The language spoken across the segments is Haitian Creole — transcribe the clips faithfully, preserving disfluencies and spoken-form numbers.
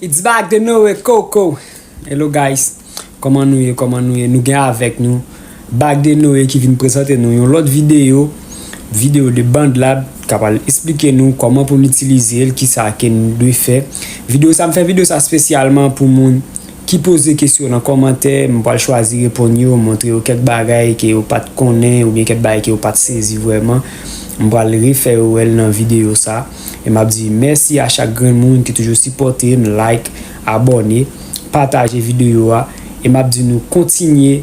It's back de Noe Coco. Hello guys, kòman nou ye, kòman nou ye? Nou gen avèk nou Back de Noe ki vin prezante nou yon lòt videyo, videyo de BandLab, k ap al esplike nou kòman pou n itilize l, kisa ke n dwe fè. Videyo sa, m fè videyo sa espesyalman pou moun ki poze kesyon nan kòmantè, m pral chwazi reponn yo, montre yo kèk bagay ke yo pa t konnen oubyen kèk bagay ke yo pa t sezi vrèman. M pral refè yo wè l nan videyo sa. E m ap di mèsi a chak grenn moun ki toujou sipòte m, like, abòne, pataje videyo a. E m ap di nou kontinye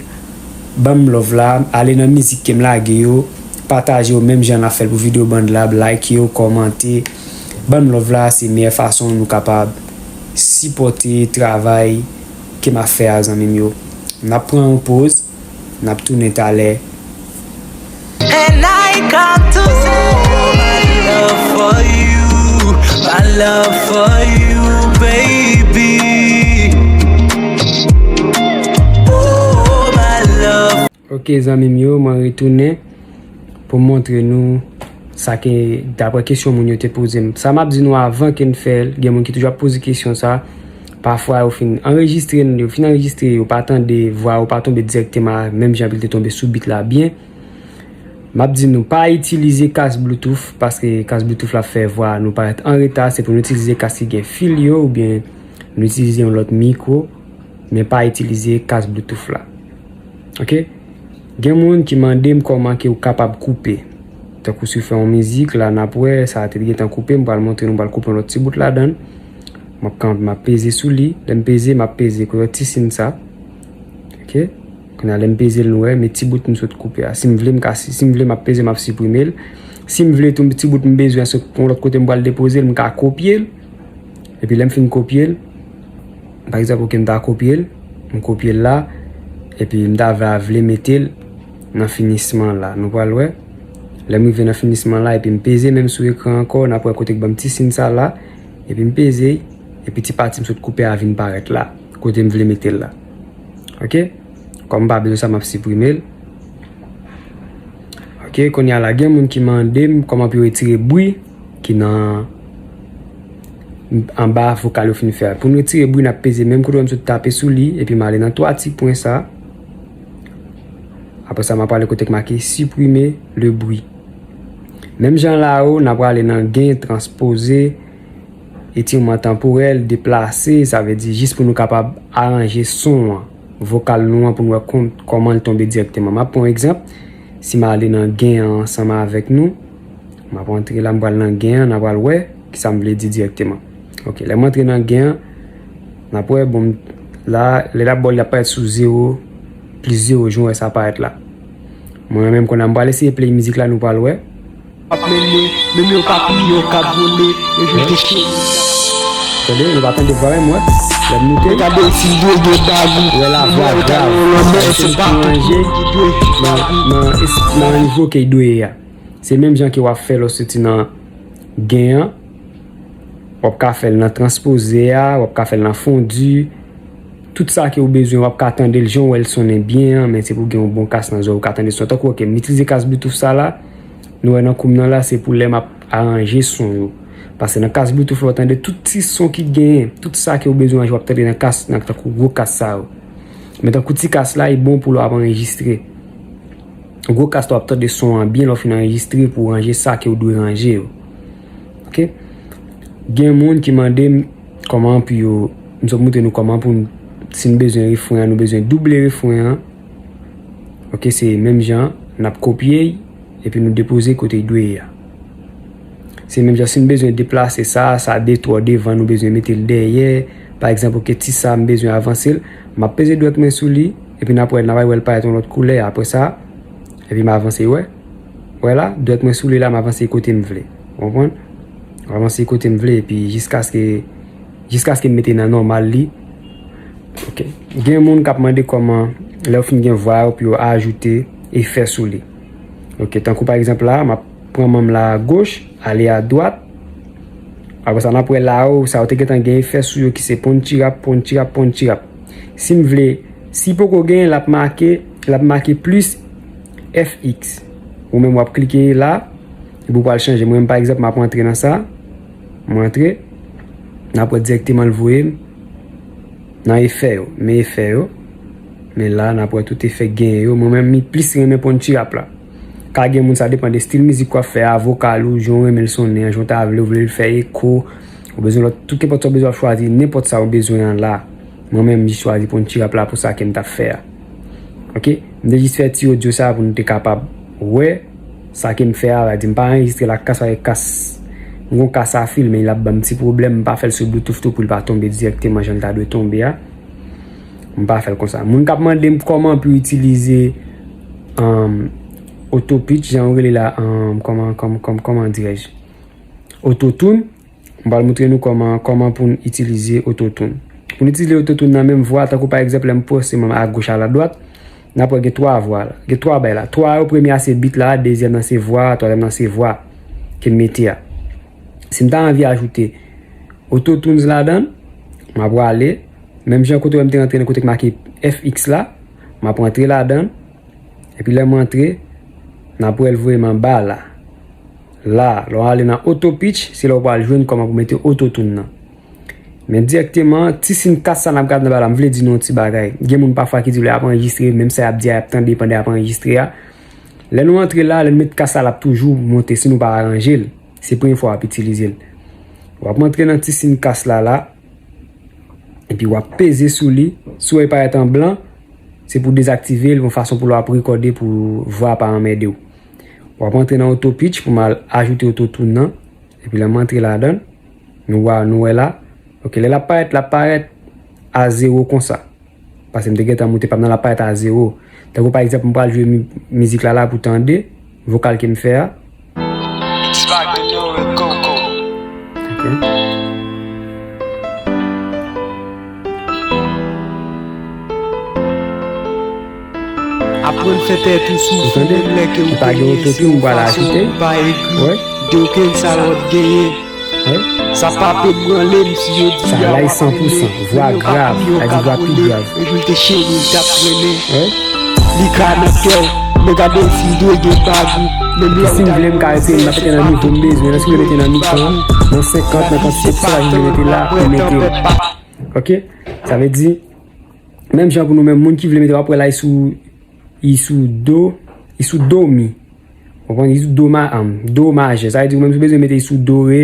ban m love la, ale nan mizik ke m lage yo, pataje yo menm jan n ap fè l pou videyo BandLab, like yo, kòmante. Ban m love la, se meyè fason nou kapab sipòte travay ke m ap fè a, zanmi m yo. N ap pran yon poz, n ap tounen talè. And I come to say, my love for you, my love for you, baby. Ooh, my love. Ok, zanmi m yo, mwen retounen pou m montre nou sa ke, daprè kesyon moun yo te poze m. Sa m ap di nou avan ke n fè l, gen moun ki toujou ap poze kesyon sa. Pafwa, yo fin anrejistre, yo fin anrejistre, yo pa tande vwa, yo pa tonbe dirèkteman menm jan pou l te tonbe sou beat la byen. M ap di nou pa itilize kas Bluetooth, paske kas Bluetooth la fè vwa nou parèt an reta. Se pou nou itilize kas ki gen fil yo, oubyen nou itilize yon lòt mikwo, men pa itilize kas Bluetooth la. Ok? Gen moun ki mande m kòman ke w kapab koupe. Tankou si w fè yon mizik la, n ap wè, sa a te gentan koupe, m pral montre nou, m pral koupe yon lòt ti bout ladan l. M ap kanpe, m ap peze sou li. Lè m peze, m ap peze kote ti sin sa. Ok? Kounye a, lè m peze l, nou wè, men ti bout m sot koupe a. Si m vle, m ka, si, si m vle, m ap peze, m ap siprime l. Si m vle tou, ti bout m bezwen, se yon lòt kote m pral depoze l, m ka kopye l. Epi lè m fin kopye l, pa egzanp, ok, m ta kopye l, m kopye l la, epi m ta va vle mete l nan finisman la. Nou pral wè. Lè m rive nan finisman la, epi m peze menm sou ekran ankò, n ap wè kote k ban m ti sin sa la, epi m peze, epi ti pati m sot koupe a vin parèt la, kote m vle mete l la. Ok? Kòm m pa bezwen sa, m ap siprime l. Ok, kounye a la, gen moun ki mande m kòman pou yo retire bri ki nan anba vokal yo fin fè a. Pou n retire bri, n ap peze menm kote m sot tape sou li, epi m ale nan twa ti pwen sa. Apre sa, m ap ale kote k make supprimer le bruit. Menm jan la yo, n ap ale nan gen, transpoze, etirman tanporèl, deplase, sa vle di jis pou nou kapab aranje son an, vokal nou an, pou n wè kon-, kòman l tonbe dirèkteman. M ap pran yon egzanp. Si m ale nan gen an ansanm avèk nou, m ap antre la, m pral nan gen an, n a pral wè kisa m vle di dirèkteman. Ok, lè m antre nan gen an, n ap wè, bon, la, lè l ap ba w, l ap parèt sou zewo, plis zewo, jan w wè sa parèt la. Mwen menm, kounye a, m pral eseye play mizik la, nou pral wè. Ap mennen, menm yon papyon k ap vole, yo jete cheri. Tande, nou pa tande vwa menm, wè. Lè m moute. Gade si dwe gen bagou. Wè la vwa grav. Sa se pou ranje nan, nan, nan nivo ke l dwe ye a. Se menm jan ke w ap fè lè w soti nan gen an. W ap ka fè l nan transpoze a, w ap ka fè l nan fondi. Tout sa ke w bezwen, w ap ka tande l jan w wè l sonnen byen an, men se pou gen yon bon kas nan zòrèy ou ka tande son. Tankou, ok, m itilize kas Bluetooth sa la, nou wè nan kou m nan la, se pou lè m ap aranje son yo. Paske nan kas Bluetooth la, w tande tout ti son ki genyen, tout sa ke w bezwen aranje, w ap tande nan kas, nan tankou gwo kas sa yo. Men tankou ti kas la, li bon pou lè w ap anrejistre. Gwo kas la, w ap tande son an byen lè w fin anrejistre pou w ranje sa ke w dwe ranje yo. Ok? Gen moun ki mande m kòman pou yo, m sot montre nou kòman pou n, si n bezwen refren an, nou bezwen double refren an. Ok, se menm jan, n ap kopye l, epi nou depoze kote l dwe ye a. Se menm jan, si n bezwen deplase sa, sa de twò devan, nou bezwen mete l dèyè. Pa egzanp, ok, ti sa, m bezwen avanse l, m ap peze dwèt mwen sou li, epi n ap wè, n ap wè l parèt yon lòt koulè. Apre sa, epi m avanse, wè. Wè la, dwèt mwen sou li la, m avanse kote m vle. Ou konprann? M avanse kote m vle, epi jiskaske, jiskaske m mete nan nòmal li. Ok. Gen moun k ap mande kòman, lè yo fin gen vwa yo, pou yo ajoute efè sou li. Ok, tankou pa egzanp la, m ap pran manm la a goch, ale a dwat. Apre sa, n ap wè la yo, sa yo te gentan gen efè sou yo ki se pon tirap, pon tirap, pon tirap. Si m vle, si poko gen, l ap make, l ap make plis F X. Ou menm w ap klike la, epi w pral chanje. Mwen menm, pa egzanp, m ap rantre nan sa. Mwen rantre. N ap wè dirèkteman l voye m. Nan efè yo, men efè yo. Men la, n ap wè tout efè k genyen yo. Mwen menm, m plis renmen Ponchirap la. Ka gen moun, sa depann de stil mizik w ap fè a, vokal ou, jan w renmen l sonnen an, jan w ta vle, ou vle l fè eko, ou bezwen lòt, tout kenpòt sa w bezwen, w ap chwazi nenpòt sa w bezwen an la. Mwen menm, m jis chwazi Ponchirap la pou sa ke m t ap fè a. Ok? M te jis fè ti odyo sa pou nou te kapab wè sa ke m fè a. Sa di m pa anrejistre l ak kas, paske kas, m gon kas a fil, men l ap ban m ti pwoblèm, m pa fè l sou Bluetooth tou pou l pa tonbe dirèkteman jan l ta dwe tonbe a. M pa fè l konsa. Moun k ap mande m kòman pou itilize, um, Auto Pitch, jan yo rele la, um, kòman, kòman, kòman, kòman dirèj? Autotune. M pral montre nou kòman, kòman pou n itilize Autotune. Pou n itilize Autotune nan menm vwa, tankou pa egzanp, lè m pòse m agoch a ladwat, n ap wè gen twa vwa la. Gen twa bay la. Twa yo, premye a se beat la, dezyèm nan se vwa, twazyèm nan se vwa ke m mete a. Si m ta anvi ajoute Autotunes ladan l, m ap prale, menm jan kote w wè m te rantre nan kote k make F X la, m ap rantre ladan l, epi lè m rantre, n ap wè l voye m anba la. La, lè w ale nan Auto Pitch, se la w pral jwenn kòman pou mete Autotune nan. Men dirèkteman, ti siy kas sa n ap gade anba la, m vle di nou yon ti bagay. Gen moun pafwa ki di lè y ap anrejistre, menm sa y ap di a, y ap tande pandan y ap anrejistre a. Lè nou antre la, lè n met kas la, l ap toujou monte si nou pa aranje l. Se premye fwa w ap itilize l. W ap antre nan ti siy kas la la, epi w ap peze sou li. Si w wè l parèt an blan, se pou dezaktive l, yon fason pou lè w ap rekòde pou vwa a pa anmède w. W ap antre nan Auto Pitch pou m al ajoute Autotune nan, epi lè m antre ladan l, nou wè, nou wè la. Ok, lè l ap parèt, l ap parèt a zewo konsa. Paske m te gentan moute pa m nan, l ap parèt a zewo. Tankou pa egzanp, m pral jwe mi-, mizik la la pou tande, vokal ke m fè a. Ok. Aprann fè tèt ou soufri menm lè ke ou pa gen ototou, ou pa la ajoute. Wè. De okenn sa lòt genyen. Sa pa pe branle m si yo di a w ap renmen. Vwa grav, sa di vwa pi grav. Yon jou l te cheri m t ap renmen. Li ka nan kè w, men gade si l dwe gen bag ou. Menm lè w ta vle m ka rete, m ap mete nan nivo m bezwen, nan si m vle mete nan mitan, nan senkant, nan kantite sa m vle mete la, m mete l. Ok? Sa vle di, menm jan pou nou menm, moun ki vle mete, w ap wè la, li sou, li sou do, li sou do mi. Konprann? Li sou do ma-, anm, do majè. Sa vle di ou menm si w bezwen mete li sou do, re,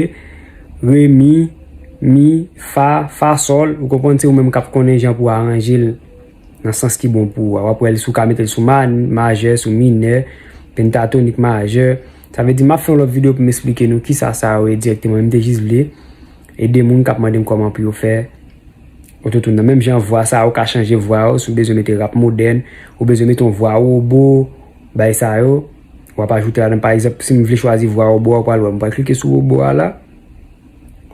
re, mi, mi, fa, fa, sòl, ou konprann, se ou menm k ap konnen jan pou w aranje l nan sans ki bon pou ou a. W ap wè l si w ka mete l sou ma-, majè, sou minè, pentatonik majè. Sa vle di m ap fè yon lòt videyo pou m esplike nou kisa sa yo ye dirèkteman. Men m te jis vle ede moun k ap mande m kòman pou yo fè Ototoun nan. Menm jan vwa sa yo ka chanje vwa yo, si w bezwen mete rap modèn, ou bezwen mete yon vwa wobo, bay sa yo, w ap ajoute ladan. Pa egzanp, si m vle chwazi vwa wobo a, w pral wè, m pral klike sou wobo a la.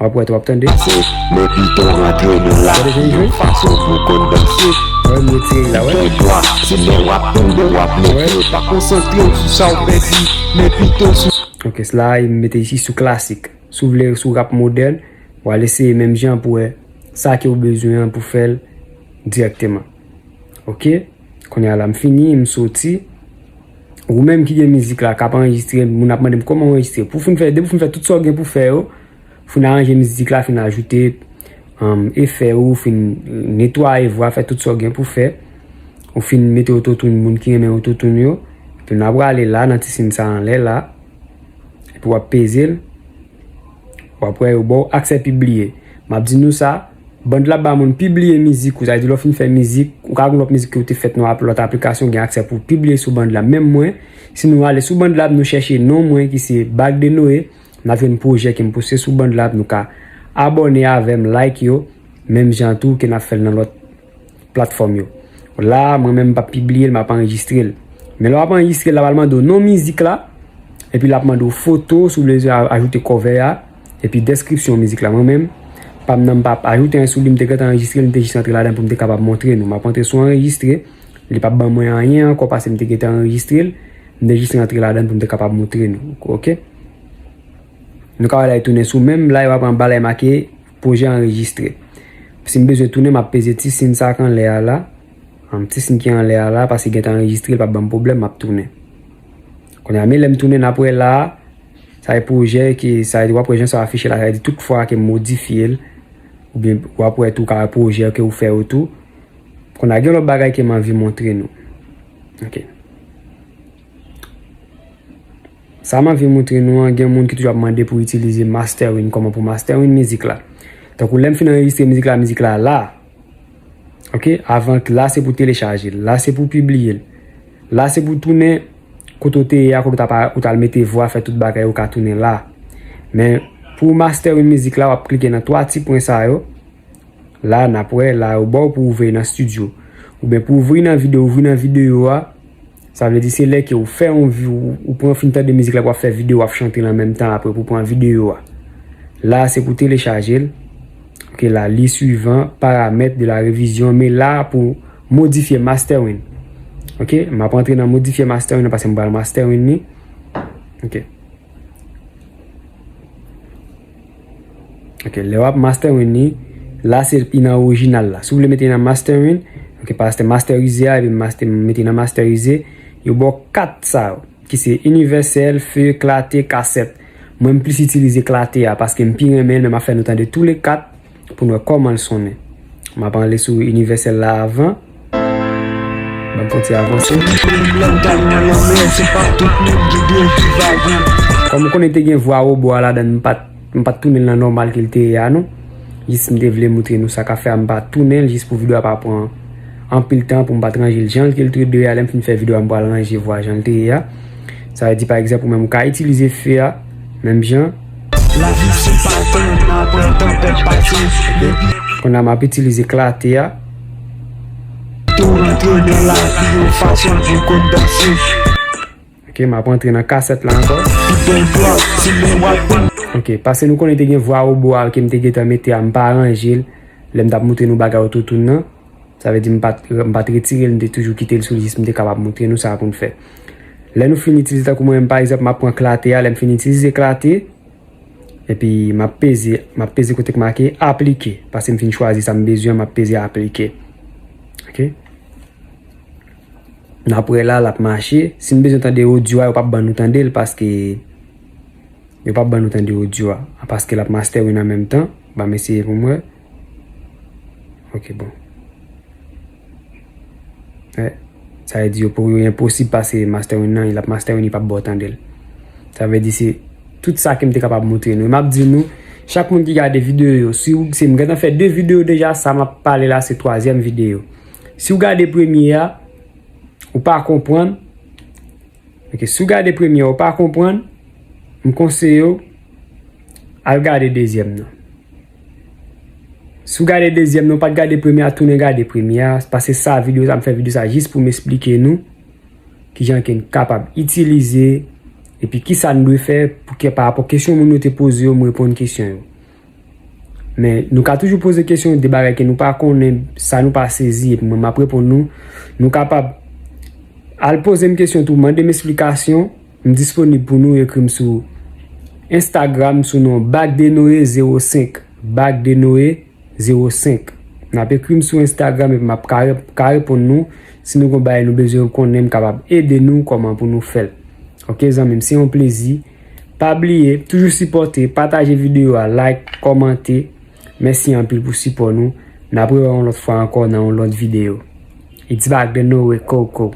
W ap wè tou, w ap tande. Pase, men pito rantre nan lavi yon fason pou konn danse. Wè, m retire l la, wè. Gen dwa, se lè w ap tonbe, w ap leve, pa konsantre w sou sa w pèdi, men pito sou. Ok, la, m mete isi sou klasik. Si w vle, sou rap modèn, w al eseye menm jan pou wè sa ke w bezwen an pou fè l dirèkteman. Ok? Kounye a la, m fini, m soti. Ou menm ki gen mizik la, k ap anrejistre, moun ap mande m kòman w anrejistre. Pou w fin fè, depi w fin fè tout sa w gen pou fè yo, fin aranje mizik la, fin ajoute, um, efè ou, fin netwaye vwa, fè tout sa w gen pou fè. Ou fin mete ototoun, moun ki renmen ototoun yo. Epi n ap prale la, nan ti siy sa anlè la. Epi w ap peze l. W ap wè yo ba w aksè pibliye. M ap di nou sa, BandLab ba moun pibliye mizik ou. Sa vle di lè w fin fè mizik, ou ka gen lòt mizik ke w te fèt nan ap-, lòt aplikasyon, gen aksè pou w pibliye sou BandLab. Menm mwen, si nou ale sou BandLab, nou chèche non mwen ki se Bac de Noé, n ap jwenn pwojè ke m poste sou BandLab, nou ka abòne avè m, like yo, menm jan tou ke n ap fè l nan lòt platfòm yo. La, mwen menm, m p ap pibliye l, m ap anrejistre l. Men lè w ap anrejistre l, l ap al mande w non mizik la, epi l ap mande w foto, si w bezwen a-, ajoute cover a, epi deskripsyon mizik la. Mwen menm, pa m nan, m p ap ajoute anyen sou li, m te gentan anrejistre l, m te jis antre ladan pou m te kapab montre nou. M ap antre sou anrejistre, li p ap ban mwen anyen ankò paske m te gentan anrejistre l, m te jis rantre ladan pou m te kapab montre nou. Ok? Nou ka wè la, li tounen sou menm, la, yo ap anba la, e make pwojè anrejistre. Si m bezwen tounen, m ap peze ti siy sa k anlè a la. An, ti siy ki anlè a la, paske gentan anrejistre, li p ap ban m pwoblèm, m ap tounen. Kounye a, men lè m tounen, n ap wè la, sa e pwojè ki, sa e, w ap wè jan sa afiche la, sa vle di tout fwa ke m modifye l, oubyen w ap wè tou, w ka wè pwojè ke w fè yo tou. Kounye a gen lòt bagay ke m anvi montre nou. Ok. Sa m anvi montre nou an, gen moun ki toujou ap mande pou itilize mastering, kòman pou mastering mizik la. Tankou lè m fin anrejistre mizik la, mizik la la. Ok, avan, la se pou telechaje l, la se pou pibliye l. La se pou tounen kote w te ye a, kote w t ap, ou t al mete vwa, fè tout bagay, ou ka tounen la. Men pou mastering mizik la, w ap klike nan twa ti pwen sa yo. La, n ap wè, la, yo ba w pou ouvri nan estidyo. Oubyen pou ouvri nan videyo, ouvri nan videyo a, sa vle di se lè ke ou fè yon vi-, ou, ou pran fin tande mizik la, w ap fè videyo, w ap chante l an menm tan apre pou pran videyo a. La, se pou telechaje l. Ok, la, li swivan, paramèt de la revizyon, men la pou modifye mastering. Ok, m ap antre nan modifye mastering nan paske m pral mastering li. Ok. Ok, lè w ap mastering li, la se li nan orijinal la. Si w vle mete nan mastering, ok, paske masterize a, epi master, mete nan masterize, yo ba w kat sa yo, ki se inivèsèl, fe, klate, kasèt. Mwen, m plis itilize klate a, paske m pi renmen l, men m ap fè nou tande tou le kat pou n wè kòman l sonnen. M ap ale sou inivèsèl la avan. Ban m fon ti avanse. Kòm ou konnen te gen vwa wobo a ladan l, m pa t, m pa t tounen l nan nòmal ke l te ye a non. Jis m te vle montre nou sa k ap fè a, m pa t tounen l jis pou videyo a pa pran anpil tan, pou m pa t ranje l jan l ke l te dwe a. Lè m fin fè videyo a, m pral ranje vwa jan l te ye a. Sa vle di, pa egzanp, ou menm ou ka itilize fe a, menm jan. Lavi se pa tan, nan pran tan fè pase. Kounye a m ap itilize klate a. Tou rantre nan lavi yon fason pou konn danse. Ok, m ap rantre nan kasèt la ankò. Tout bèl vwa, se men w ap ban. Ok, paske nou konnen te gen vwa wobo a ke m te gentan mete a, m pa ranje l. Lè m t ap montre nou bagay ototoun nan. Sa vle di m pa t, m pa t retire l, m te toujou kite l sou l, jis m te kapab montre nou sa pou n fè. Lè nou fin itilize, tankou mwen menm, pa egzanp, m ap pran klate a, lè m fin itilize klate, epi m ap peze, m ap peze kote k make aplike, paske m fin chwazi sa m bezwen, m ap peze aplike. Ok? N ap wè la, l ap mache. Si n bezwen tande odyo a, yo p ap ban nou tande l, paske yo p ap ban nou tande odyo a. Paske l ap mastering an menm tan. Ban m eseye pou m wè. Ok, bon. Eh, sa vle di yo pou yo enposib pase mastering nan, l ap mastering, li p ap ba w tande l. Sa vle di se tout sa ke m te kapab montre nou. M ap di nou, chak moun ki gade videyo yo, si w, si m gentan fè de videyo deja, sa m ap pale la se twazyèm videyo. Si w gade premye a, ou pa konprann, ok, si w gade premye a, ou pa konprann, m konseye w al gade dezyèm nan. Si w gade dezyèm nan, ou pa t gade premye a, tounen gade premye a, paske sa videyo sa, m fè videyo sa jis pou m esplike nou kijan ke n kapab itilize, epi kisa n dwe fè pou ke, pa rapò kesyon moun yo te poze yo, m reponn kesyon yo. Men, nou ka toujou poze kesyon de bagay ke nou pa konnen, sa nou pa sezi, epi mwen, m ap reponn nou. Nou kapab al poze m kesyon tou, mande m esplikasyon. M disponib pou nou, ekri m sou Instagram sou non Bac de Noé zewo senk. Bac de Noé zewo senk. N ap ekri m sou Instagram epi m ap ka, ka reponn nou. Si nou gon bagay nou bezwen konnen, m kapab ede nou kòman pou nou fè l. Ok, zanmi m, se yon plezi. Pa bliye, toujou sipòte, pataje videyo a, like, kòmante. Mèsi anpil pou sipò nou. N ap rewè yon lòt fwa ankò nan yon lòt videyo. It's Bac de Noé, Coco.